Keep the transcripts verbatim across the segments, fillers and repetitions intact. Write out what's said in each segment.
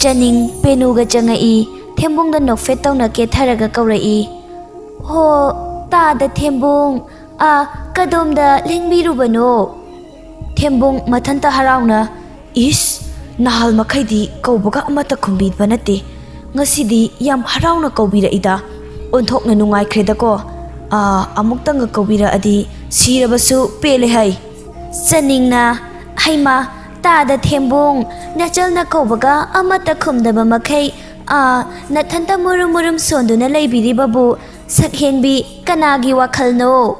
ꯆꯅꯤꯡ ꯄꯦꯅꯨꯒ ꯆꯪꯉꯛꯏ꯫ ꯊꯦꯝꯕꯨꯡꯗ ꯅꯣꯛꯐꯦꯠ ꯇꯧꯅ ꯀꯦꯊꯔꯒ ꯀꯧꯔꯛꯏ꯫ "ꯍꯣ, ꯇꯥꯗ ꯊꯦꯝꯕꯨꯡ, ꯑ, ꯀꯗꯣꯝꯗ ꯂꯦꯡꯕꯤꯔꯨꯕꯅꯣ?" ꯊꯦꯝꯕꯨꯡ ꯃꯊꯟꯇ ꯍꯔꯥꯎꯅ, "ꯏꯁ, ꯅꯍꯥꯜ ꯃꯈꯩꯗꯤ ꯀꯧꯕꯒ ꯑꯃꯠꯇ ꯈꯨꯝꯕꯤꯕ ꯅꯠꯇꯦ, ꯉꯁꯤꯗꯤ ꯌꯥꯝ ꯍꯔꯥꯎꯅ ꯀꯧꯕꯤꯔꯛꯏꯗ꯫ ꯑꯣꯟꯊꯣꯛꯅ ꯅꯨꯡꯉꯥꯏꯈ꯭ꯔꯦꯗꯀꯣ꯫ ꯑ, ꯑꯃꯨꯛꯇꯪꯒ ꯀꯧꯕꯤꯔꯛꯑꯗꯤ ꯁꯤꯔꯕꯁꯨ ꯄꯦꯜꯂꯦ ꯍꯥꯏ꯫" ꯆꯅꯤꯡꯅ, "ꯍꯩꯃꯥ, ꯇꯥꯗ ꯊꯦꯝꯕꯨꯡ, ꯅꯆꯜꯅ ꯀꯧꯕꯒ ꯑꯃꯠꯇ ꯈꯨꯝꯗꯕ ꯃꯈꯩ, ꯑꯥ, ꯅꯊꯟꯇ ꯃꯨꯔꯨꯝ ꯃꯨꯔꯨꯝ ꯁꯣꯟꯗꯨꯅ ꯂꯩꯕꯤꯔꯤꯕꯕꯨ ꯁꯛꯍꯦꯟꯕꯤ ꯀꯅꯥꯒꯤ ꯋꯥꯈꯜꯅꯣ?"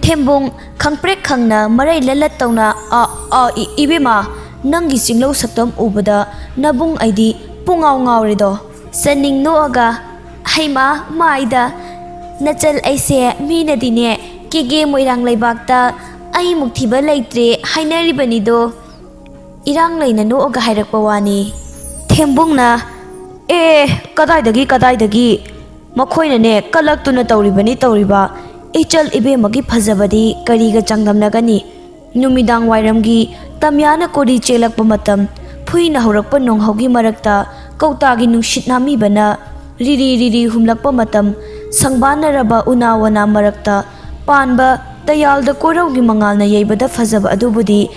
ꯊꯦꯝꯕꯨꯡ ꯈꯪꯄ꯭ꯔꯦꯛ ꯈꯪꯅ ꯃꯔꯩ ꯂꯂꯠ ꯇꯧꯅ, "ꯑꯥ, ꯑꯥ, ꯏ-, ꯏꯕꯦꯝꯃ, ꯅꯪꯒꯤ ꯆꯤꯡꯂꯧ ꯁꯛꯇꯝ ꯎꯕꯗ ꯅꯕꯨꯡ ꯑꯩꯗꯤ ꯄꯨꯡꯉꯥꯎ ꯉꯥꯎꯔꯦꯗꯣ꯫" ꯆꯅꯤꯡ ꯅꯣꯛꯑꯒ, "ꯍꯩꯃꯥ, ꯃꯥꯏꯗ, ꯅꯆꯜ ꯑꯩꯁꯦ ꯃꯤꯅꯗꯤꯅꯦ ꯀꯦꯒꯦ ꯃꯣꯏꯔꯥꯡ ꯂꯩꯕꯥꯛꯇ ꯑꯩꯃꯨꯛ ꯊꯤꯕ ꯂꯩꯇ꯭ꯔꯦ ꯍꯥꯏꯅꯔꯤꯕꯅꯤꯗꯣ꯫" ꯏꯔꯥꯡ ꯂꯩꯅ ꯅꯣꯛꯑꯒ ꯍꯥꯏꯔꯛꯄ ꯋꯥꯅꯤ꯫ ꯊꯦꯝꯕꯨꯡꯅ, "ꯑꯦ, ꯀꯗꯥꯏꯗꯒꯤ, ꯀꯗꯥꯏꯗꯒꯤ? ꯃꯈꯣꯏꯅꯅꯦ ꯀꯜꯂꯛꯇꯨꯅ ꯇꯧꯔꯤꯕꯅꯤ ꯇꯧꯔꯤꯕ꯫ ꯏꯆꯜ ꯏꯕꯦꯝꯃꯒꯤ ꯐꯖꯕꯗꯤ ꯀꯔꯤꯒ ꯆꯥꯡꯗꯝꯅꯒꯅꯤ? ꯅꯨꯃꯤꯗꯥꯡ ꯋꯥꯏꯔꯝꯒꯤ ꯇꯝꯌꯥꯅ ꯀꯣꯔꯤ ꯆꯦꯜꯂꯛꯄ ꯃꯇꯝ, ꯐꯨꯏꯅ ꯍꯧꯔꯛꯄ ꯅꯣꯡꯍꯧꯒꯤ ꯃꯔꯛꯇ ꯀꯧꯇꯥꯒꯤ ꯅꯨꯡꯁꯤꯠ ꯅꯥꯃꯤꯕꯅ ꯔꯤꯔꯤ ꯔꯤꯔꯤ ꯍꯨꯝꯂꯛꯄ ꯃꯇꯝ, ꯁꯪꯕꯥꯟꯅꯔꯕ ꯎꯅꯥ ꯋꯥꯅꯥ ꯃꯔꯛꯇ ꯄꯥꯟꯕ ꯇꯌꯥꯜꯗ ꯀꯣꯔꯧꯒꯤ ꯃꯉꯥꯜꯅ ꯌꯩꯕꯗ ꯐꯖꯕ ꯑꯗꯨꯕꯨꯗꯤ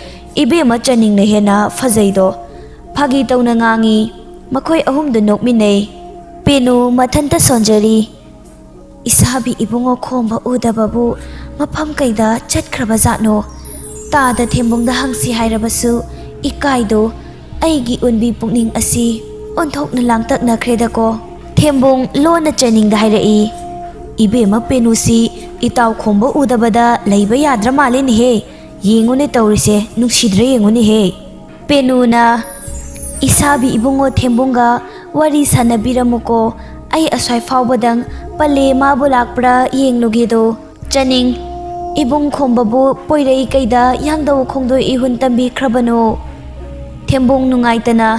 ꯏꯕꯦꯝꯃ ꯆꯅꯤꯡꯅ ꯍꯦꯟꯅ ꯐꯖꯩꯗꯣ꯫" ꯐꯥꯒꯤ ꯇꯧꯅ ꯉꯥꯡꯉꯤ꯫ ꯃꯈꯣꯏ ꯑꯍꯨꯝꯗ ꯅꯣꯛꯃꯤꯟꯅꯩ꯫ ꯄꯦꯅꯨ ꯃꯊꯟꯇ ꯁꯣꯟꯖꯔꯤ꯫ "ꯏꯁꯥꯕꯤ ꯏꯕꯨꯡꯉꯣ ꯈꯣꯝꯕ ꯎꯗꯕꯕꯨ ꯃꯐꯝ ꯀꯩꯗ ꯆꯠꯈ꯭ꯔꯕ ꯖꯥꯠꯅꯣ? ꯇꯥꯗ ꯊꯦꯝꯕꯨꯡꯗ ꯍꯪꯁꯤ ꯍꯥꯏꯔꯕꯁꯨ ꯏꯀꯥꯏꯗꯣ꯫ ꯑꯩꯒꯤ ꯎꯟꯕꯤ ꯄꯨꯛꯅꯤꯡ ꯑꯁꯤ ꯑꯣꯟꯊꯣꯛꯅ ꯂꯥꯡꯇꯛꯅꯈ꯭ꯔꯦꯗꯀꯣ꯫" ꯊꯦꯝꯕꯨꯡ ꯂꯣꯟꯅ ꯆꯅꯤꯡꯗ ꯍꯥꯏꯔꯛꯏ꯫ "ꯏꯕꯦꯝꯃ ꯄꯦꯅꯨꯁꯤ ꯏꯇꯥꯎ ꯈꯣꯝꯕ ꯎꯗꯕꯗ ꯂꯩꯕ ꯌꯥꯗ꯭ꯔ ꯃꯥꯜꯂꯦꯅꯦꯍꯦ꯫ ꯌꯦꯡꯉꯨꯅꯦ ꯇꯧꯔꯤꯁꯦ, ꯅꯨꯡꯁꯤꯗ꯭ꯔꯦ ꯌꯦꯡꯉꯨꯅꯦꯍꯦ꯫" ꯄꯦꯅꯨꯅ, "ꯏꯁꯥꯕꯤ ꯏꯕꯨꯡꯉꯣ ꯊꯦꯝꯕꯨꯡꯒ ꯋꯥꯔꯤ ꯁꯥꯟꯅꯕꯤꯔꯝꯃꯨꯀꯣ, ꯑꯩ ꯑꯁ꯭ꯋꯥꯏ ꯐꯥꯎꯕꯗꯪ ꯄꯜꯂꯦ ꯃꯥꯕꯨ ꯂꯥꯛꯄ꯭ꯔꯥ ꯌꯦꯡꯂꯨꯒꯦꯗꯣ꯫ ꯆꯅꯤꯡ, ꯏꯕꯨꯡ ꯈꯣꯝꯕꯕꯨ ꯄꯣꯏꯔꯩ ꯀꯩꯗ ꯌꯥꯡꯗꯧ ꯈꯣꯡꯗꯣꯏ ꯏꯍꯨꯟ ꯇꯝꯕꯤꯈ꯭ꯔꯕꯅꯣ?" ꯊꯦꯝꯕꯨꯡ ꯅꯨꯡꯉꯥꯏꯇꯅ,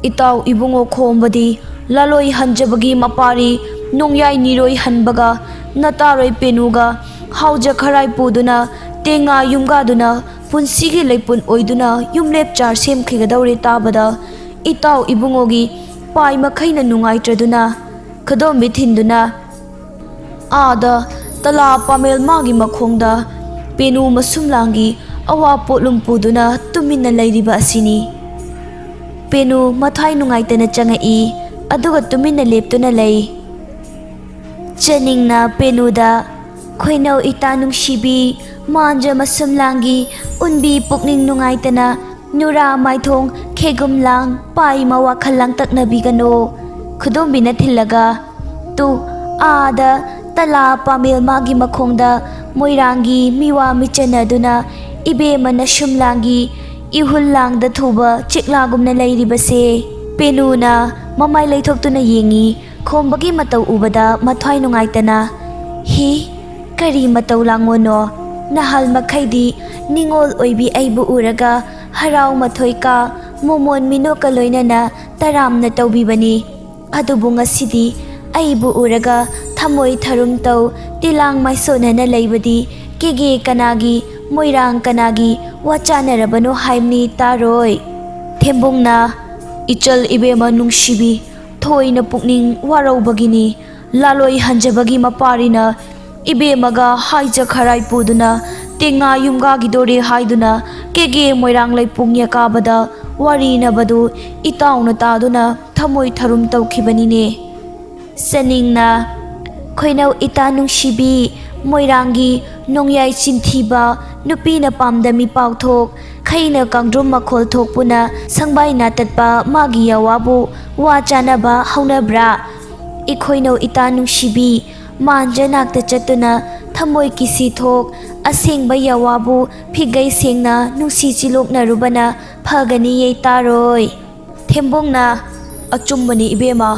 "ꯏꯇꯥꯎ ꯏꯕꯨꯡꯉꯣ ꯈꯣꯝꯕꯗꯤ ꯂꯥꯂꯣꯏ ꯍꯟꯖꯕꯒꯤ ꯃꯄꯥꯔꯤ ꯅꯣꯡꯌꯥꯏ ꯅꯤꯔꯣꯏ ꯍꯟꯕꯒ ꯅꯇꯥꯔꯣꯏ ꯄꯦꯅꯨꯒ ꯍꯥꯎꯖ ꯈꯔꯥꯏ ꯄꯨꯗꯨꯅ ꯇꯦꯡꯉꯥ ꯌꯨꯝꯒꯥꯗꯨꯅ ꯄꯨꯟꯁꯤꯒꯤ ꯂꯩꯄꯨꯟ ꯑꯣꯏꯗꯨꯅ ꯌꯨꯝꯂꯦꯞ ꯆꯥꯔ ꯁꯦꯝꯈꯤꯒꯗꯧꯔꯦ ꯇꯥꯕꯗ ꯏꯇꯥꯎ ꯏꯕꯨꯡꯉꯣꯒꯤ ꯄꯥꯏ ꯃꯈꯩꯅ ꯅꯨꯡꯉꯥꯏꯇ꯭ꯔꯗꯨꯅ ꯈꯨꯗꯣꯝꯕꯤ ꯊꯤꯟꯗꯨꯅ ꯑꯥꯗ ꯇꯂꯥ ꯄꯥꯃꯦꯜ ꯃꯥꯒꯤ ꯃꯈꯣꯡꯗ ꯄꯦꯅꯨ ꯃꯁꯨꯝꯂꯥꯡꯒꯤ ꯑꯋꯥ ꯄꯣꯠꯂꯨꯝ ꯄꯨꯗꯨꯅ ꯇꯨꯃꯤꯟꯅ ꯂꯩꯔꯤꯕ ꯑꯁꯤꯅꯤ꯫" ꯄꯦꯅꯨ ꯃꯊ꯭ꯋꯥꯏ ꯅꯨꯡꯉꯥꯏꯇꯅ ꯆꯪꯉꯛꯏ, ꯑꯗꯨꯒ ꯇꯨꯃꯤꯟꯅ ꯂꯦꯞꯇꯨꯅ ꯂꯩ꯫ ꯆꯅꯤꯡꯅ ꯄꯦꯅꯨꯗ, "ꯈꯣꯏꯅꯧ ꯏꯇꯥ ꯅꯨꯡꯁꯤꯕꯤ, ꯃꯥꯟꯖ ꯃꯁꯨꯝꯂꯥꯡꯒꯤ ꯎꯟꯕꯤ ꯄꯨꯛꯅꯤꯡ ꯅꯨꯡꯉꯥꯏꯇꯅ ꯅꯨꯔꯥ ꯃꯥꯏꯊꯣꯡ ꯈꯦꯒꯨꯝꯂꯥꯡ ꯄꯥꯏꯃ ꯋꯥꯈꯜ ꯂꯥꯡꯇꯛꯅꯕꯤꯒꯅꯨ꯫" ꯈꯨꯗꯣꯝꯕꯤꯅ ꯊꯤꯜꯂꯒ, "ꯇꯨ, ꯑꯥꯗ ꯇꯂꯥ ꯄꯥꯃꯦꯜ ꯃꯥꯒꯤ ꯃꯈꯣꯡꯗ ꯃꯣꯏꯔꯥꯡꯒꯤ ꯃꯤꯋꯥ ꯃꯤꯆꯟꯅꯗꯨꯅ ꯏꯕꯦꯝꯃ ꯅꯁꯨꯝꯂꯥꯡꯒꯤ ꯏꯍꯨꯜ ꯂꯥꯡꯗ ꯊꯨꯕ ꯆꯤꯛꯂꯥꯒꯨꯝꯅ ꯂꯩꯔꯤꯕꯁꯦ꯫" ꯄꯦꯅꯨꯅ ꯃꯃꯥꯏ ꯂꯩꯊꯣꯛꯇꯨꯅ ꯌꯦꯡꯉꯤ꯫ ꯈꯣꯝꯕꯒꯤ ꯃꯇꯧ ꯎꯕꯗ ꯃꯊ꯭ꯋꯥꯏ ꯅꯨꯡꯉꯥꯏꯇꯅ, "ꯍꯤ, ꯀꯔꯤ ꯃꯇꯧ ꯂꯥꯡꯉꯣꯅꯣ? ꯅꯍꯥꯜ ꯃꯈꯩꯗꯤ ꯅꯤꯉꯣꯜ ꯑꯣꯏꯕꯤ ꯑꯩꯕꯨ ꯎꯔꯒ ꯍꯔꯥꯎ ꯃꯊꯣꯏꯀꯥ, ꯃꯣꯃꯣꯟ ꯃꯤꯅꯣꯛꯀ ꯂꯣꯏꯅꯅ ꯇꯔꯥꯝꯅ ꯇꯧꯕꯤꯕꯅꯤ꯫ ꯑꯗꯨꯕꯨ ꯉꯁꯤꯗꯤ ꯑꯩꯕꯨ ꯎꯔꯒ ꯊꯃꯣꯏ ꯊꯔꯨꯝ ꯇꯧ, ꯇꯤꯂꯥꯡ ꯃꯥꯏꯁꯣꯟꯅꯅ ꯂꯩꯕꯗꯤ ꯀꯦꯒꯦ ꯀꯅꯥꯒꯤ, ꯃꯣꯏꯔꯥꯡ ꯀꯅꯥꯒꯤ ꯋꯥ ꯆꯥꯅꯔꯕꯅꯣ ꯍꯥꯏꯕꯅꯤ ꯇꯥꯔꯣꯏ꯫" ꯊꯦꯝꯕꯨꯡꯅ, "ꯏꯆꯜ ꯏꯕꯦꯝꯃ ꯅꯨꯡꯁꯤꯕꯤ, ꯊꯣꯏꯅ ꯄꯨꯛꯅꯤꯡ ꯋꯥꯔꯧꯕꯒꯤꯅꯤ꯫ ꯂꯥꯂꯣꯏ ꯍꯟꯖꯕꯒꯤ ꯃꯄꯥꯔꯤꯅ ꯏꯕꯦꯝꯃꯒ ꯍꯥꯏꯖ ꯈꯔꯥꯏ ꯄꯨꯗꯨꯅ ꯇꯦꯡꯉꯥ ꯌꯨꯝꯒꯥꯒꯤꯗꯣꯔꯦ ꯍꯥꯏꯗꯨꯅ ꯀꯦꯒꯦ ꯃꯣꯏꯔꯥꯡ ꯂꯩꯄꯨꯡ ꯌꯦꯀꯥꯕꯗ ꯋꯥꯔꯤꯅꯕꯗꯨ ꯏꯇꯥꯎꯅ ꯇꯥꯗꯨꯅ ꯊꯃꯣꯏ ꯊꯔꯨꯝ ꯇꯧꯈꯤꯕꯅꯤꯅꯦ꯫" ꯆꯅꯤꯡꯅ, "ꯈꯣꯏꯅꯧ ꯏꯇꯥ ꯅꯨꯡꯁꯤꯕꯤ, ꯃꯣꯏꯔꯥꯡꯒꯤ ꯅꯣꯡꯌꯥꯏ ꯆꯤꯟꯊꯤꯕ, ꯅꯨꯄꯤꯅ ꯄꯥꯝꯗ ꯃꯤꯄꯥꯎ ꯊꯣꯛ, ꯈꯩꯅ ꯀꯥꯡꯗ꯭ꯔꯨꯝ ꯃꯈꯣꯜ ꯊꯣꯛꯄꯨꯅ ꯁꯪꯕꯥꯏ ꯅꯥꯇꯠꯄ ꯃꯥꯒꯤ ꯌꯥꯋꯥꯕꯨ ꯋꯥ ꯆꯥꯅꯕ ꯍꯧꯅꯕ꯭ꯔꯥ? ꯏꯈꯣꯏꯅꯧ ꯏꯇꯥ ꯅꯨꯡꯁꯤꯕꯤ, ꯃꯥꯟꯖ ꯅꯥꯛꯇ ꯆꯠꯇꯨꯅ ꯊꯃꯣꯏ ꯀꯤꯁꯤ ꯊꯣꯛ ꯑꯁꯦꯡꯕ ꯌꯥꯋꯥꯕꯨ ꯐꯤꯒꯩ ꯁꯦꯡꯅ ꯅꯨꯡꯁꯤ ꯆꯤꯂꯣꯛꯅꯔꯨꯕꯅ ꯐꯒꯅꯤ ꯌꯩꯇꯥꯔꯣꯏ꯫ ꯊꯦꯝꯕꯣꯡꯅ, "ꯑꯆꯨꯝꯕꯅꯤ ꯏꯕꯦꯝꯃ,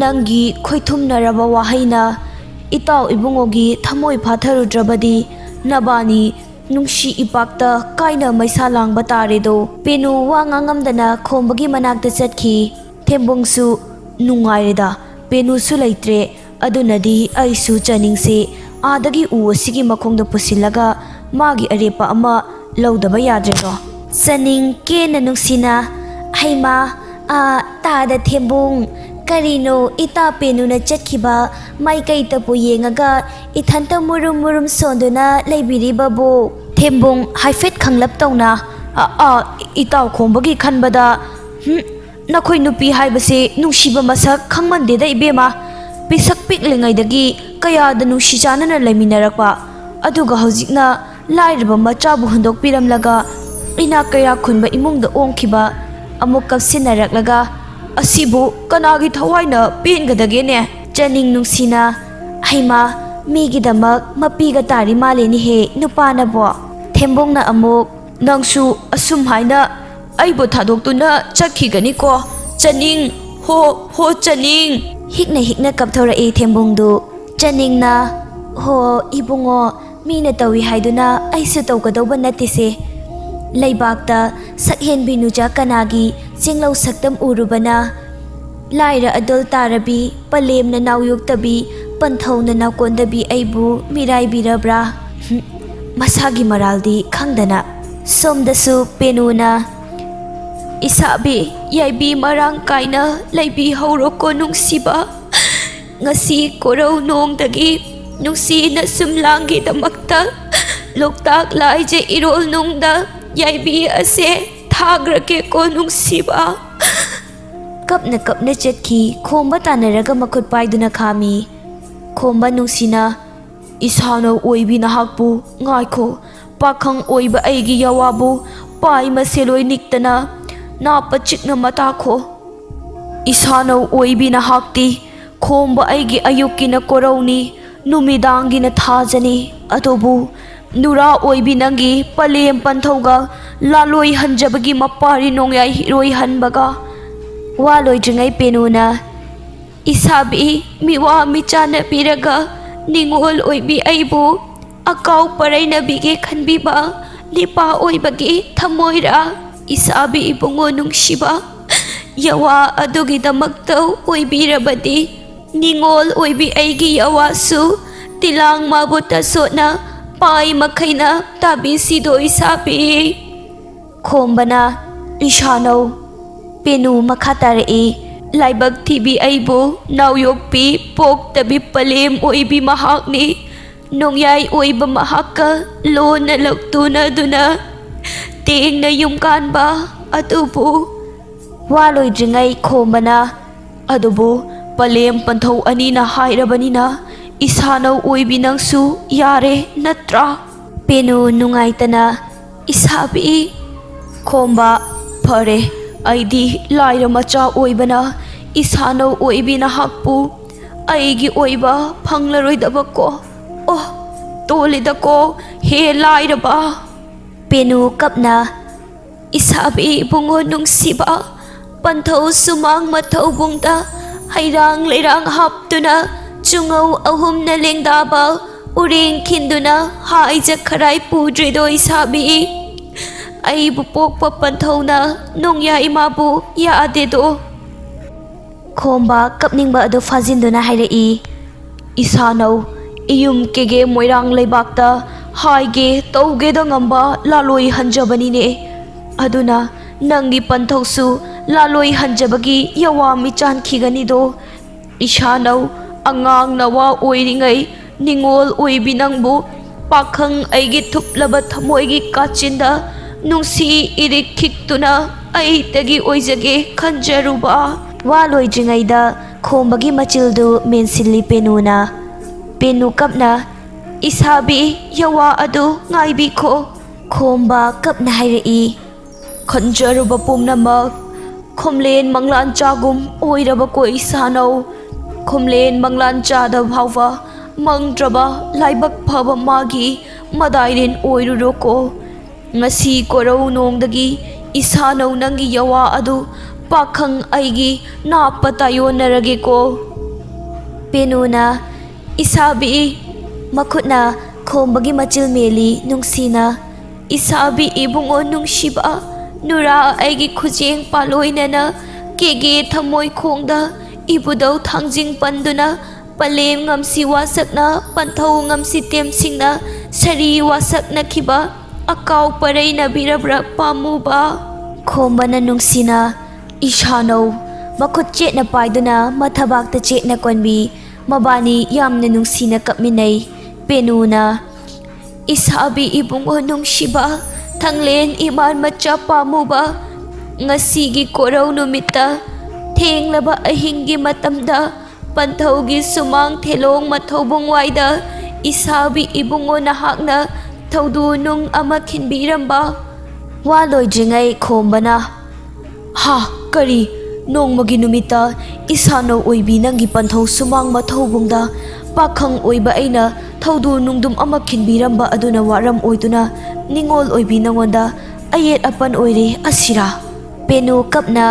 ꯅꯪꯒꯤ ꯈꯣꯏꯊꯨꯝꯅꯔꯕ ꯋꯥꯍꯩꯅ ꯏꯇꯥꯎ ꯏꯕꯨꯡꯉꯣꯒꯤ ꯊꯃꯣꯏ ꯐꯥꯊꯔꯨꯗ꯭ꯔꯕꯗꯤ ꯅꯕꯥꯅꯤ ꯅꯨꯡꯁꯤ ꯏꯄꯥꯛꯇ ꯀꯥꯏꯅ ꯃꯩꯁꯥ ꯂꯥꯡꯕ ꯇꯥꯔꯦꯗꯣ"꯫ ꯄꯦꯅꯨ ꯋꯥ ꯉꯥꯡꯉꯝꯗꯅ ꯈꯣꯝꯕꯒꯤ ꯃꯅꯥꯛꯇ ꯆꯠꯈꯤ꯫ ꯊꯦꯝꯕꯣꯡꯁꯨ, "ꯅꯨꯡꯉꯥꯏꯔꯦꯗ, ꯄꯦꯅꯨꯁꯨ ꯂꯩꯇ꯭ꯔꯦ, ꯑꯗꯨꯅꯗꯤ ꯑꯩꯁꯨ ꯆꯥꯅꯤꯡꯁꯦ ꯑꯥꯗꯒꯤ ꯎ ꯑꯁꯤꯒꯤ ꯃꯈꯣꯡꯗ ꯄꯨꯁꯤꯜꯂꯒ ꯃꯥꯒꯤ ꯑꯔꯦꯞꯄ ꯑꯃ ꯂꯧꯗꯕ ꯌꯥꯗ꯭ꯔꯦꯗꯣ"꯫ ꯆꯥꯅꯤꯡ ꯀꯦꯅ ꯅꯨꯡꯁꯤꯅ, "ꯍꯩꯃꯥ, ꯑꯥ, ꯇꯥꯗ ꯊꯦꯝꯕꯣꯡ, ꯀꯔꯤꯅꯣ ꯏꯇꯥ ꯄꯦꯅꯨꯅ ꯆꯠꯈꯤꯕ ꯃꯥꯏꯀꯩꯇꯕꯨ ꯌꯦꯡꯉꯒ ꯏꯊꯟꯇ ꯃꯨꯔꯨꯝ ꯃꯨꯔꯨꯝ ꯁꯣꯟꯗꯨꯅ ꯂꯩꯕꯤꯔꯤꯕꯕꯨ?" ꯊꯦꯝꯕꯣꯡ ꯍꯥꯏꯐꯦꯠ ꯈꯪꯂꯞ ꯇꯧꯅ, "ꯑ, ꯑ, ꯏꯇꯥꯎ ꯈꯣꯝꯕꯒꯤ ꯈꯟꯕꯗ, ꯍꯨꯝ, ꯅꯈꯣꯏ ꯅꯨꯄꯤ ꯍꯥꯏꯕꯁꯤ ꯅꯨꯡꯁꯤꯕ ꯃꯁꯛ ꯈꯪꯃꯟꯗꯦꯗ ꯏꯕꯦꯝꯃ꯫ ꯄꯤꯁꯛ ꯄꯤꯛꯂꯤꯉꯩꯗꯒꯤ ꯀꯌꯥꯗ ꯅꯨꯡꯁꯤ ꯆꯥꯟꯅꯅ ꯂꯩꯃꯤꯟꯅꯔꯛꯄ, ꯑꯗꯨꯒ ꯍꯧꯖꯤꯛꯅ ꯂꯥꯏꯔꯕ ꯃꯆꯥꯕꯨ ꯍꯨꯟꯗꯣꯛꯄꯤꯔꯝꯂꯒ ꯏꯅꯥꯛ ꯀꯩꯔꯥꯛ ꯈꯨꯟꯕ ꯏꯃꯨꯡꯗ ꯑꯣꯟꯈꯤꯕ, ꯑꯃꯨꯛ ꯀꯞꯁꯤꯟꯅꯔꯛꯂꯒ, ꯑꯁꯤꯕꯨ ꯀꯅꯥꯒꯤ ꯊꯋꯥꯏꯅ ꯄꯦꯟꯒꯗꯒꯦꯅꯦ?" ꯆꯥꯅꯤꯡ ꯅꯨꯡꯁꯤꯅ, "ꯍꯩꯃꯥ, ꯃꯤꯒꯤꯗꯃꯛ ꯃꯄꯤꯒ ꯇꯥꯔꯤ ꯃꯥꯜꯂꯦꯅꯦꯍꯦ ꯅꯨꯄꯥꯅꯕꯣ"꯫ ꯊꯦꯝꯕꯣꯡꯅ ꯑꯃꯨꯛ, "ꯅꯪꯁꯨ ꯑꯁꯨꯝ ꯍꯥꯏꯅ ꯑꯩꯕꯨ ꯊꯥꯗꯣꯛꯇꯨꯅ ꯆꯠꯈꯤꯒꯅꯤꯀꯣ, ꯆꯥꯅꯤꯡ? ꯍꯣ, ꯍꯣ, ꯆꯥꯅꯤꯡ!" ꯍꯤꯛꯅ ꯍꯤꯛꯅ ꯀꯞꯊꯣꯔꯛꯏ ꯊꯦꯝꯕꯣꯡꯗꯨ꯫ ꯆꯥꯅꯤꯡꯅ, "ꯍꯣ, ꯏꯕꯨꯡꯉꯣ, ꯃꯤꯅ ꯇꯧꯏ ꯍꯥꯏꯗꯨꯅ ꯑꯩꯁꯨ ꯇꯧꯒꯗꯧꯕ ꯅꯠꯇꯦꯁꯦ꯫ ꯂꯩꯕꯥꯛꯇ ꯁꯛꯍꯦꯟꯕꯤ ꯅꯨꯖꯥ ꯀꯅꯥꯒꯤ ꯆꯤꯡꯂꯧ ꯁꯛꯇꯝ ꯎꯔꯨꯕꯅ ꯂꯥꯏꯔ ꯑꯗꯣꯜ ꯇꯥꯔꯕꯤ, ꯄꯂꯦꯝꯅ ꯅꯥꯎꯌꯣꯛꯇꯕꯤ, ꯄꯟꯊꯧꯅ ꯅꯥꯎꯀꯣꯟꯗꯕꯤ ꯑꯩꯕꯨ ꯃꯤꯔꯥꯏꯕꯤꯔꯕ꯭ꯔꯥ? ꯍꯨꯝ, ꯃꯁꯥꯒꯤ ꯃꯔꯥꯜꯗꯤ ꯈꯪꯗꯅ"꯫ ꯁꯣꯝꯗꯁꯨ ꯄꯦꯅꯨꯅ, "ꯏꯁꯥꯕꯤ, ꯌꯥꯏꯕꯤ ꯃꯔꯥꯡ ꯀꯥꯏꯅ ꯂꯩꯕꯤꯍꯧꯔꯣꯀꯣ ꯅꯨꯡꯁꯤꯕ꯫ ꯉꯁꯤ ꯀꯣꯔꯧ ꯅꯣꯡꯗꯒꯤ ꯅꯨꯡꯁꯤꯅ ꯁꯨꯝꯂꯥꯡꯒꯤꯗꯃꯛꯇ ꯂꯣꯛꯇꯥꯛ ꯂꯥꯏꯖ ꯏꯔꯣꯜ ꯅꯨꯡꯗ ꯌꯥꯏꯕꯤ ꯑꯁꯦ ꯊꯥꯈ꯭ꯔꯒꯦꯀꯣ ꯅꯨꯡꯁꯤꯕ"꯫ ꯀꯞꯅ ꯀꯞꯅ ꯆꯠꯈꯤ꯫ ꯈꯣꯝꯕ ꯇꯥꯟꯅꯔꯒ ꯃꯈꯨꯠ ꯄꯥꯏꯗꯨꯅ ꯈꯥꯝꯃꯤ꯫ ꯈꯣꯝꯕ ꯅꯨꯡꯁꯤꯅ, "ꯏꯁꯥꯅꯧ ꯑꯣꯏꯕꯤ ꯅꯍꯥꯛꯄꯨ ꯉꯥꯏꯈꯣ, ꯄꯥꯈꯪ ꯑꯣꯏꯕ ꯑꯩꯒꯤ ꯌꯥꯋꯥꯕꯨ ꯄꯥꯏ ꯃꯁꯦꯜ ꯑꯣꯏ ꯅꯤꯛꯇꯅ ꯅꯥꯞꯄ ꯆꯤꯛꯅ ꯃꯇꯥꯈꯣ꯫ ꯏꯁꯥꯅꯧ ꯑꯣꯏꯕꯤ ꯅꯍꯥꯛꯇꯤ ꯈꯣꯝꯕ ꯑꯩꯒꯤ ꯑꯌꯨꯛꯀꯤꯅ ꯀꯣꯔꯧꯅꯤ, ꯅꯨꯃꯤꯗꯥꯡꯒꯤꯅ ꯊꯥꯖꯅꯤ, ꯑꯗꯨꯕꯨ ꯅꯨꯔꯥ ꯑꯣꯏꯕꯤ ꯅꯪꯒꯤ ꯄꯂꯦꯝ ꯄꯟꯊꯧꯒ ꯂꯥꯂꯣꯏ ꯍꯟꯖꯕꯒꯤ ꯃꯄꯥꯔꯤ ꯅꯣꯡꯌꯥꯏ ꯍꯤꯔꯣꯏ ꯍꯟꯕꯒ ꯋꯥ ꯂꯣꯏꯗ꯭ꯔꯤꯉꯩ ꯄꯦꯅꯨꯅ, "ꯏꯁꯥꯕꯤ, ꯃꯤꯋꯥ ꯃꯤꯆꯥꯅ ꯄꯤꯔꯒ ꯅꯤꯉꯣꯜ ꯑꯣꯏꯕꯤ ꯑꯩꯕꯨ ꯑꯀꯥꯎ ꯄꯔꯩꯅꯕꯤꯒꯦ ꯈꯟꯕꯤꯕ ꯅꯤꯄꯥ ꯑꯣꯏꯕꯒꯤ ꯊꯃꯣꯏꯔꯥ? ꯏꯁꯥꯕꯤ ꯏꯕꯨꯡꯉꯣ ꯅꯨꯡꯁꯤꯕ, ꯌꯥꯋꯥ ꯑꯗꯨꯒꯤꯗꯃꯛꯇ ꯑꯣꯏꯕꯤꯔꯕꯗꯤ ꯅꯤꯉꯣꯜ ꯑꯣꯏꯕꯤ ꯑꯩꯒꯤ ꯌꯥꯋꯥꯁꯨ ꯇꯤꯂꯥꯡ ꯃꯥꯕꯨ ꯇꯁꯣꯠꯅ ꯄꯥꯏ ꯃꯈꯩꯅ ꯇꯥꯕꯤꯁꯤꯗꯣ ꯏꯁꯥꯕꯤ?" ꯈꯣꯝꯕꯅ, "ꯏꯁꯥꯅꯧ, ꯄꯦꯅꯨ ꯃꯈꯥ ꯇꯥꯔꯛꯏ꯫ ꯂꯥꯏꯕꯛ ꯊꯤꯕꯤ ꯑꯩꯕꯨ ꯅꯥꯎꯌꯣꯛꯄꯤ ꯄꯣꯛꯇꯕꯤ ꯄꯂꯦꯝ ꯑꯣꯏꯕꯤ ꯃꯍꯥꯛꯅꯤ꯫ ꯅꯣꯡꯌꯥꯏ ꯑꯣꯏꯕ ꯃꯍꯥꯛꯀ ꯂꯣꯟꯅ ꯂꯧꯇꯨꯅꯗꯨꯅ ꯇꯦꯡꯅ ꯌꯨꯝ ꯀꯥꯟꯕ ꯑꯗꯨꯕꯨ" ꯋꯥ ꯂꯣꯏꯗ꯭ꯔꯤꯉꯩ ꯈꯣꯝꯕꯅ, "ꯑꯗꯨꯕꯨ ꯄꯂꯦꯝ ꯄꯟꯊꯧ ꯑꯅꯤꯅ ꯍꯥꯏꯔꯕꯅꯤꯅ ꯏꯁꯥꯅꯧ ꯑꯣꯏꯕꯤ ꯅꯪꯁꯨ ꯌꯥꯔꯦ ꯅꯠꯇ꯭ꯔꯥ?" ꯄꯦꯅꯨ ꯅꯨꯡꯉꯥꯏꯇꯅ, "ꯏꯁꯥꯕꯤ!" ꯈꯣꯝꯕ, "ꯐꯔꯦ, ꯑꯩꯗꯤ ꯂꯥꯏꯔ ꯃꯆꯥ ꯑꯣꯏꯕꯅ ꯏꯁꯥꯅꯧ ꯑꯣꯏꯕꯤ ꯅꯍꯥꯛꯄꯨ ꯑꯩꯒꯤ ꯑꯣꯏꯕ ꯐꯪꯂꯔꯣꯏꯗꯕꯀꯣ꯫ ꯑꯣ, ꯇꯣꯜꯂꯤꯗꯀꯣ, ꯍꯦ ꯂꯥꯏꯔꯕ!" ꯄꯦꯅꯨ ꯀꯞꯅ, "ꯏꯁꯥꯕꯤ ꯏꯕꯨꯡꯉꯣ ꯅꯨꯡꯁꯤꯕ, ꯄꯟꯊꯧ ꯁꯨꯃꯥꯡ ꯃꯊꯧꯕꯨꯡꯗ ꯍꯩꯔꯥꯡ ꯂꯩꯔꯥꯡ ꯍꯥꯞꯇꯨꯅ ꯆꯨꯡꯉꯧ ꯑꯍꯨꯝꯅ ꯂꯦꯡꯗꯥꯕ ꯎꯔꯦꯡ ꯈꯤꯟꯗꯨꯅ ꯍꯥꯏꯖ ꯈꯔꯥꯏ ꯄꯨꯗ꯭ꯔꯤꯗꯣ ꯏꯁꯥꯕꯤ꯫ ꯑꯩꯕꯨ ꯄꯣꯛꯄ ꯄꯟꯊꯧꯅ ꯅꯣꯡꯌꯥ ꯏꯃꯥꯕꯨ ꯌꯥꯗꯦꯗꯣ꯫" ꯈꯣꯝꯕ ꯀꯞꯅꯤꯡꯕ ꯑꯗꯨ ꯐꯥꯖꯤꯟꯗꯨꯅ ꯍꯥꯏꯔꯛꯏ, "ꯏꯁꯥꯅꯧ, ꯏꯌꯨꯝ ꯀꯦꯒꯦ ꯃꯣꯏꯔꯥꯡ ꯂꯩꯕꯥꯛꯇ ꯍꯥꯏꯒꯦ ꯇꯧꯒꯦꯗ ꯉꯝꯕ ꯂꯥꯂꯣꯏ ꯍꯟꯖꯕꯅꯤꯅꯦ꯫ ꯑꯗꯨꯅ ꯅꯪꯒꯤ ꯄꯟꯊꯧꯁꯨ ꯂꯥꯂꯣꯏ ꯍꯟꯖꯕꯒꯤ ꯌꯥꯋꯥ ꯃꯤꯆꯥꯟꯈꯤꯒꯅꯤꯗꯣ꯫ ꯏꯁꯥꯅꯧ, ꯑꯉꯥꯡ ꯅꯋꯥ ꯑꯣꯏꯔꯤꯉꯩ ꯅꯤꯉꯣꯜ ꯑꯣꯏꯕꯤ ꯅꯪꯕꯨ ꯄꯥꯈꯪ ꯑꯩꯒꯤ ꯊꯨꯞꯂꯕ ꯊꯃꯣꯏꯒꯤ ꯀꯥꯆꯤꯟꯗ ꯅꯨꯡꯁꯤ ꯏꯔꯤꯛ ꯈꯤꯛꯇꯨꯅ ꯑꯩꯇꯒꯤ ꯑꯣꯏꯖꯒꯦ ꯈꯟꯖꯔꯨꯕ꯫" ꯋꯥ ꯂꯣꯏꯗ꯭ꯔꯤꯉꯩꯗ ꯈꯣꯝꯕꯒꯤ ꯃꯆꯤꯜꯗꯨ ꯃꯦꯟꯁꯤꯜꯂꯤ ꯄꯦꯅꯨꯅ꯫ ꯄꯦꯅꯨ ꯀꯞꯅ, "ꯏꯁꯥꯕꯤ, ꯌꯥꯋꯥ ꯑꯗꯨ ꯉꯥꯏꯕꯤꯈꯣ꯫" ꯈꯣꯝꯕ ꯀꯞꯅ ꯍꯥꯏꯔꯛꯏ, "ꯈꯟꯖꯔꯨꯕ ꯄꯨꯝꯅꯃꯛ ꯈꯣꯝꯂꯦꯟ ꯃꯪꯂꯥꯟꯆꯥꯒꯨꯝ ꯑꯣꯏꯔꯕꯀꯣ ꯏꯁꯥꯅꯧ꯫ ꯈꯣꯝꯂꯦꯟ ꯃꯪꯂꯥꯟꯆꯥꯗ ꯐꯥꯎꯕ ꯃꯪꯗ꯭ꯔꯕ ꯂꯥꯏꯕꯛ ꯐꯕ ꯃꯥꯒꯤ ꯃꯗꯥꯏꯔꯦꯟ ꯑꯣꯏꯔꯨꯔꯣꯀꯣ꯫ ꯉꯁꯤ ꯀꯣꯔꯧ ꯅꯣꯡꯗꯒꯤ ꯏꯁꯥꯅꯧ ꯅꯪꯒꯤ ꯌꯋꯥ ꯑꯗꯨ ꯄꯥꯈꯪ ꯑꯩꯒꯤ ꯅꯥꯞꯄ ꯇꯥꯏꯌꯣꯟꯅꯔꯒꯦꯀꯣ꯫ ꯄꯦꯅꯨꯅ ꯏꯁꯥꯕꯤ ꯃꯈꯨꯠꯅ ꯈꯣꯝꯕꯒꯤ ꯃꯆꯤꯜ ꯃꯦꯜꯂꯤ ꯅꯨꯡꯁꯤꯅ꯫ ꯏꯁꯥꯕꯤ ꯏꯕꯨꯡꯉꯣ ꯅꯨꯡꯁꯤꯕ, ꯅꯨꯔꯥ ꯑꯩꯒꯤ ꯈꯨꯖꯦꯡ ꯄꯥꯂꯣꯏꯅꯅ ꯀꯦꯒꯦ ꯊꯃꯣꯏ ꯈꯣꯡꯗ ꯏꯕꯨꯙꯧ ꯊꯥꯡꯖꯤꯡ ꯄꯟꯗꯨꯅ ꯄꯂꯦꯝ ꯉꯝꯁꯤ ꯋꯥꯁꯛꯅ ꯄꯟꯊꯧ ꯉꯝꯁꯤ ꯇꯦꯝꯁꯤꯡꯅ ꯁꯔꯤ ꯋꯥꯁꯛꯅꯈꯤꯕ ꯑꯀꯥꯎ ꯄꯔꯩꯅꯕꯤꯔꯕ꯭ꯔꯥ ꯄꯥꯝꯃꯨꯕ? ꯈꯣꯝꯕꯅ ꯅꯨꯡꯁꯤꯅ ꯏꯁꯥꯅꯧ ꯃꯈꯨꯠ ꯆꯦꯠꯅ ꯄꯥꯏꯗꯨꯅ ꯃꯊꯕꯥꯛꯇ ꯆꯦꯠꯅ ꯀꯣꯟꯕꯤ꯫ ꯃꯕꯥꯅꯤ ꯌꯥꯝꯅ ꯅꯨꯡꯁꯤꯅ ꯀꯞꯃꯤꯟꯅꯩ꯫ ꯄꯦꯅꯨꯅ ꯏꯁꯥꯕꯤ ꯏꯕꯨꯡꯉꯣ ꯅꯨꯡꯁꯤꯕ, ꯊꯥꯡꯂꯦꯟ ꯏꯃꯥꯟ ꯃꯆꯥ ꯄꯥꯝꯃꯨꯕ, ꯉꯁꯤꯒꯤ ꯀꯣꯔꯧ ꯅꯨꯃꯤꯠꯇ ꯊꯦꯡꯂꯕ ꯑꯍꯤꯡꯒꯤ ꯃꯇꯝꯗ ꯄꯟꯊꯧꯒꯤ ꯁꯨꯃꯥꯡ ꯊꯦꯂꯣꯡ ꯃꯊꯧꯕꯨꯡ ꯋꯥꯏꯗ ꯏꯁꯥꯕꯤ ꯏꯕꯨꯡꯉꯣ ꯅꯍꯥꯛꯅ ꯊꯧꯗꯨ ꯅꯨꯡ ꯑꯃ ꯈꯤꯟꯕꯤꯔꯝꯕ? ꯋꯥ ꯂꯣꯏꯗ꯭ꯔꯤꯉꯩ ꯈꯣꯝꯕꯅ, ꯍꯥ, ꯀꯔꯤ? ꯅꯣꯡꯃꯒꯤ ꯅꯨꯃꯤꯠꯇ ꯏꯁꯥꯅꯧ ꯑꯣꯏꯕꯤ ꯅꯪꯒꯤ ꯄꯟꯊꯧ ꯁꯨꯃꯥꯡ ꯃꯊꯧꯕꯨꯡꯗ ꯄꯥꯈꯪ ꯑꯣꯏꯕ ꯑꯩꯅ ꯊꯧꯗꯨ ꯅꯨꯡꯗꯨꯝ ꯑꯃ ꯈꯤꯟꯕꯤꯔꯝꯕ ꯑꯗꯨꯅ ꯋꯥꯔꯝ ꯑꯣꯏꯗꯨꯅ ꯅꯤꯡꯉꯣꯜ ꯑꯣꯏꯕꯤ ꯅꯉꯣꯟꯗ ꯑꯌꯦꯠ ꯑꯄꯟ ꯑꯣꯏꯔꯦ ꯑꯁꯤꯔꯥ? ꯄꯦꯅꯨ ꯀꯞꯅ,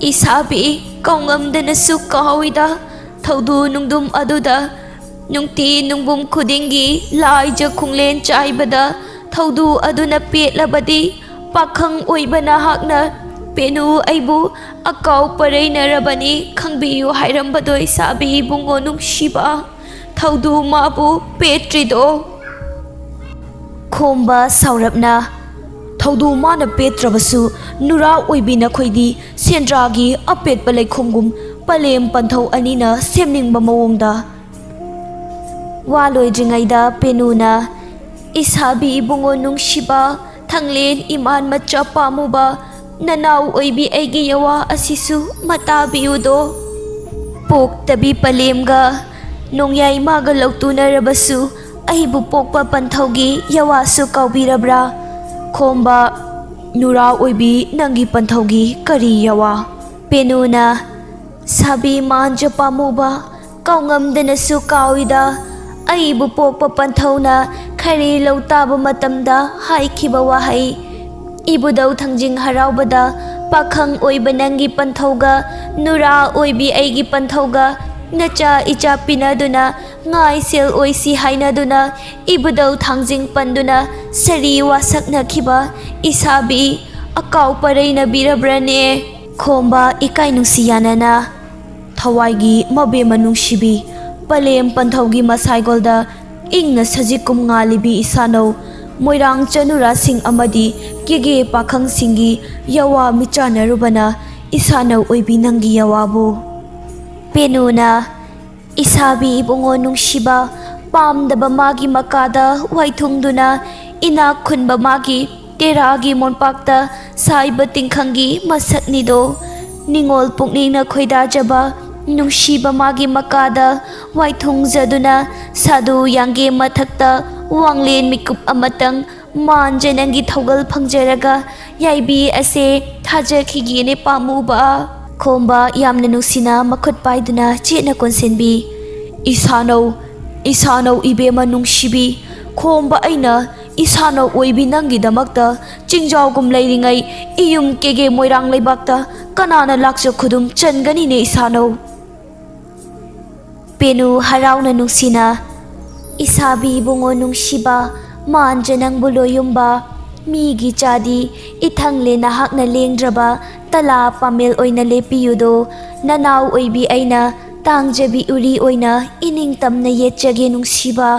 ꯏꯁꯥꯕꯤ, ꯀꯥꯎꯉꯝꯗꯅꯁꯨ ꯀꯥꯎꯏꯗ ꯊꯧꯗꯨ ꯅꯨꯡꯗꯨꯝ ꯑꯗꯨꯗ ꯅꯨꯡꯇꯤ ꯅꯨꯡꯕꯨꯝ ꯈꯨꯗꯤꯡꯒꯤ ꯂꯥꯏꯖ ꯈꯨꯡꯂꯦꯟ ꯆꯥꯏꯕꯗ ꯊꯧꯗꯨ ꯑꯗꯨꯅ ꯄꯦꯠꯂꯕꯗꯤ ꯄꯥꯈꯪ ꯑꯣꯏꯕ ꯅꯍꯥꯛꯅ ꯄꯦꯅꯨ ꯑꯩꯕꯨ ꯑꯀꯥꯎ ꯄꯔꯩꯅꯔꯕꯅꯤ ꯈꯪꯕꯤꯌꯨ ꯍꯥꯏꯔꯝꯕꯗꯣ ꯏꯁꯥꯕꯤ ꯏꯕꯨꯡꯉꯣ ꯅꯨꯡꯁꯤꯕ꯫ ꯊꯧꯗꯨ ꯃꯥꯕꯨ ꯄꯦꯠꯇ꯭ꯔꯤꯗꯣ꯫ ꯈꯣꯝꯕ ꯁꯥꯎꯔꯞꯅ, ꯊꯧꯗꯨ ꯃꯥꯅ ꯄꯦꯠꯇ꯭ꯔꯕꯁꯨ ꯅꯨꯔꯥ ꯑꯣꯏꯕꯤ ꯅꯈꯣꯏꯗꯤ ꯁꯦꯟꯗ꯭ꯔꯥꯒꯤ ꯑꯄꯦꯠꯄ ꯂꯩꯈꯣꯝꯒꯨꯝ ꯄꯂꯦꯝ ꯄꯟꯊꯧ ꯑꯅꯤꯅ ꯁꯦꯝꯅꯤꯡꯕ ꯃꯑꯣꯡꯗ꯫ ꯋꯥ ꯂꯣꯏꯗ꯭ꯔꯤꯉꯩꯗ ꯄꯦꯅꯨꯅ, ꯏꯁꯥꯕꯤ ꯏꯕꯨꯡꯉꯣ ꯅꯨꯡꯁꯤꯕ, ꯊꯥꯡꯂꯦꯟ ꯏꯃꯥꯟ ꯃꯆꯥ ꯄꯥꯝꯃꯨꯕ, ꯅꯅꯥꯎ ꯑꯣꯏꯕꯤ ꯑꯩꯒꯤ ꯌꯋꯥ ꯑꯁꯤꯁꯨ ꯃꯇꯥꯕꯤꯌꯨꯗꯣ꯫ ꯄꯣꯛꯇꯕꯤ ꯄꯂꯦꯝꯒ ꯅꯣꯡꯌꯥꯏꯃꯥꯒ ꯂꯧꯇꯨꯅꯔꯕꯁꯨ ꯑꯩꯕꯨ ꯄꯣꯛꯄ ꯄꯟꯊꯧꯒꯤ ꯌꯋꯥꯁꯨ ꯀꯥꯎꯕꯤꯔꯕ꯭ꯔꯥ? ꯈꯣꯝꯕ, ꯅꯨꯔꯥ ꯑꯣꯏꯕꯤ ꯅꯪꯒꯤ ꯄꯟꯊꯧꯒꯤ ꯀꯔꯤ ꯌꯋꯥ? ꯄꯦꯅꯨꯅ, ꯁꯥꯕꯤ ꯃꯥꯟꯖ ꯄꯥꯝꯃꯨꯕ, ꯀꯥꯎꯉꯝꯗꯅꯁꯨ ꯀꯥꯎꯏꯗ ꯑꯩꯕꯨ ꯄꯣꯛꯄ ꯄꯟꯊꯧꯅ ꯈꯔꯤ ꯂꯧ ꯇꯥꯕ ꯃꯇꯝꯗ ꯍꯥꯏꯈꯤꯕ ꯋꯥꯍꯩ꯫ ꯏꯕꯨꯙꯧ ꯊꯥꯡꯖꯤꯡ ꯍꯔꯥꯎꯕꯗ ꯄꯥꯈꯪ ꯑꯣꯏꯕ ꯅꯪꯒꯤ ꯄꯟꯊꯧꯒ ꯅꯨꯔꯥ ꯑꯣꯏꯕꯤ ꯑꯩꯒꯤ ꯄꯟꯊꯧꯒ ꯅꯆꯥ ꯏꯆꯥ ꯄꯤꯅꯗꯨꯅ ꯉꯥꯏꯁꯦꯜ ꯑꯣꯏꯁꯤ ꯍꯥꯏꯅꯗꯨꯅ ꯏꯕꯨꯙꯧ ꯊꯥꯡꯖꯤꯡ ꯄꯟꯗꯨꯅ ꯁꯥꯔꯤ ꯋꯥꯁꯛꯅꯈꯤꯕ ꯏꯁꯥꯕꯤ ꯑꯀꯥꯎ ꯄꯔꯩꯅꯕꯤꯔꯕ꯭ꯔꯅꯦ? ꯈꯣꯝꯕ ꯏꯀꯥꯏ ꯅꯨꯡꯁꯤ ꯌꯥꯅꯅ ꯊꯋꯥꯏꯒꯤ ꯃꯕꯦꯝꯃ ꯅꯨꯡꯁꯤꯕꯤ ꯄꯂꯦꯝ ꯄꯟꯊꯧꯒꯤ ꯃꯁꯥꯏꯒꯣꯜꯗ ꯏꯪꯅ ꯁꯖꯤꯛꯀꯨꯝ ꯉꯥꯜꯂꯤꯕꯤ ꯏꯁꯥꯅꯧ ꯃꯣꯏꯔꯥꯡ ꯆꯅꯨꯔꯥꯁꯤꯡ ꯑꯃꯗꯤ ꯀꯦꯒꯦ ꯄꯥꯈꯪꯁꯤꯡꯒꯤ ꯌꯥꯋꯥ ꯃꯤꯆꯥꯟꯅꯔꯨꯕꯅ ꯏꯁꯥꯅꯧ ꯑꯣꯏꯕꯤ ꯅꯪꯒꯤ ꯌꯥꯋꯥꯕꯨ꯫ ꯄꯦꯅꯨꯅ ꯏꯁꯥꯕꯤ ꯏꯕꯨꯡꯉꯣ ꯅꯨꯡꯁꯤꯕ ꯄꯥꯝꯗꯕ ꯃꯥꯒꯤ ꯃꯀꯥꯗ ꯋꯥꯏꯊꯨꯡꯗꯨꯅ ꯏꯅꯥꯛ ꯈꯨꯟꯕ ꯃꯥꯒꯤ ꯇꯦꯔꯥꯒꯤ ꯃꯣꯟꯄꯥꯛꯇ ꯁꯥꯏꯕ ꯇꯤꯡꯈꯪꯒꯤ ꯃꯁꯛꯅꯤꯗꯣ꯫ ꯅꯤꯡꯉꯣꯜ ꯄꯨꯛꯅꯤꯡꯅ ꯈꯣꯏꯗꯥꯖꯕ ꯅꯨꯡꯁꯤꯕ ꯃꯥꯒꯤ ꯃꯀꯥꯗ ꯋꯥꯏꯊꯨꯡꯖꯗꯨꯅ ꯁꯥꯗꯨ ꯌꯥꯡꯒꯦ ꯃꯊꯛꯇ ꯋꯥꯡꯂꯦꯟ ꯃꯤꯀꯨꯞ ꯑꯃꯇꯪ ꯃꯥꯟꯖ ꯅꯪꯒꯤ ꯊꯧꯒꯜ ꯐꯪꯖꯔꯒ ꯌꯥꯏꯕꯤ ꯑꯁꯦ ꯊꯥꯖꯈꯤꯒꯦꯅꯦ ꯄꯥꯝꯃꯨꯕ꯫ ꯈꯣꯝꯕ ꯌꯥꯝꯅ ꯅꯨꯡꯁꯤꯅ ꯃꯈꯨꯠ ꯄꯥꯏꯗꯨꯅ ꯆꯦꯠꯅ ꯀꯣꯟꯁꯤꯟꯕꯤ꯫ ꯏꯁꯥꯅꯧ, ꯏꯁꯥꯅꯧ ꯏꯕꯦꯝꯃ ꯅꯨꯡꯁꯤꯕꯤ, ꯈꯣꯝꯕ ꯑꯩꯅ ꯏꯁꯥꯅꯧ ꯑꯣꯏꯕꯤ ꯅꯪꯒꯤꯗꯃꯛꯇ ꯆꯤꯡꯖꯥꯎꯒꯨꯝ ꯂꯩꯔꯤꯉꯩ ꯏꯌꯨꯝ ꯀꯦꯒꯦ ꯃꯣꯏꯔꯥꯡ ꯂꯩꯕꯥꯛꯇ ꯀꯅꯥꯅ ꯂꯥꯛꯆ ꯈꯨꯗꯨꯝ ꯆꯟꯒꯅꯤꯅꯦ ꯏꯁꯥꯅꯧ? ꯄꯦꯅꯨ ꯍꯔꯥꯎꯅ ꯅꯨꯡꯁꯤꯅ, ꯏꯁꯥꯕꯤ ꯏꯕꯨꯡꯉꯣ ꯅꯨꯡꯁꯤꯕ, ꯃꯥꯟꯖ ꯅꯪꯕꯨ ꯂꯣꯏꯌꯨꯝꯕ, ꯃꯤꯒꯤ ꯆꯥꯗꯤ ꯏꯊꯪꯂꯦ ꯅꯍꯥꯛꯅ ꯂꯦꯡꯗ꯭ꯔꯕ ꯇꯂꯥ ꯄꯥꯃꯦꯜ ꯑꯣꯏꯅ ꯂꯦꯞꯄꯤꯌꯨꯗꯣ, ꯅꯅꯥꯎ ꯑꯣꯏꯕꯤ ꯑꯩꯅ ꯇꯥꯡꯖꯕꯤ ꯎꯔꯤ ꯑꯣꯏꯅ ꯏꯅꯤꯡ ꯇꯝꯅ ꯌꯦꯠꯆꯒꯦ ꯅꯨꯡꯁꯤꯕ꯫